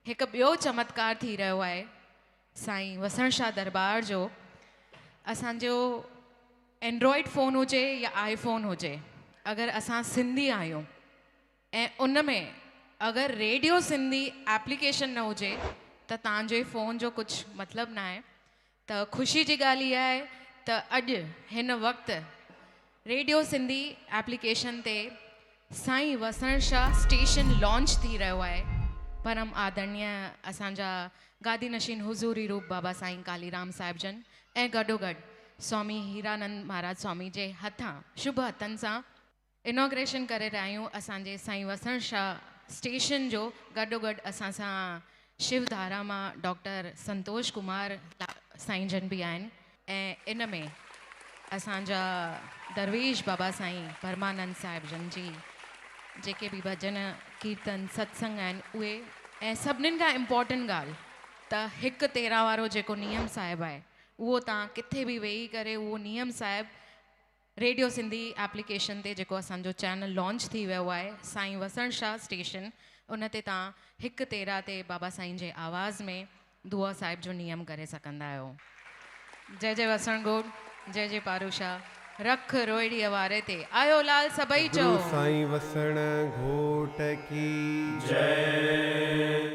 هڪ ٻيو چمتڪار ٿي رهيو آهي سائين وسڻ شاهه درٻار جو. اسان جو اينڊرائيڊ فون هجي يا آئي فون هجي، اگر اسان سنڌي آهيون ۽ ان ۾ اگر ريڊيو سنڌي ايپليڪيشن نه هجي ته توهان جي فون جو ڪجهه مطلب ناهي. ته خوشي جي ڳالهه اها آهي ته اڄ هن وقت ريڊيو سنڌي ايپليڪيشن تي سائين وسڻ شاهه اسٽيشن لانچ ٿي رهيو آهي. پرم آدرڻيه اسان جا گادي نشين حضوري روپ بابا سائين ڪاليرام صاحب جن ۽ گڏوگڏ سوامي هيرانند مهاراج سوامي جي هٿان شڀ هٿن سان انوگريشن ڪري رهيا آهيون اسان جي سائين وسڻ شاهه اسٽيشن جو. گڏوگڏ اسان سان شو ڌارا مان ڊاڪٽر سنتوش ڪمار سائين جن به آهن ۽ ان ۾ اسان جا درويش بابا سائين پرمانند صاحب جن جي جيڪي به ڀڄن ڪيرتن ستسنگ آهن اهي، ۽ سڀنين کان امپورٽنٽ ڳالهه ته هڪ 13 وارو جيڪو نيم صاحب آهي اهو توهان ڪٿي به ويهي ڪري اهو نيم صاحب ريڊيو سنڌي ايپليڪيشن تي جيڪو اسان جو چينل لانچ ٿي ويو آهي سائين وسڻ شاهه اسٽيشن، ان تي توهان هڪ 13 تي بابا سائين جي آواز ۾ دعا صاحب جو نيم ڪري سگهندا آهيو. جئي جئي وسڻ گهوٽ، جئي جئي پارو شاهه، رک روئڙيء واري تي آيو لال سڀئي چئو. گرو سائين وسڻ گهوٽ ڪي جئي.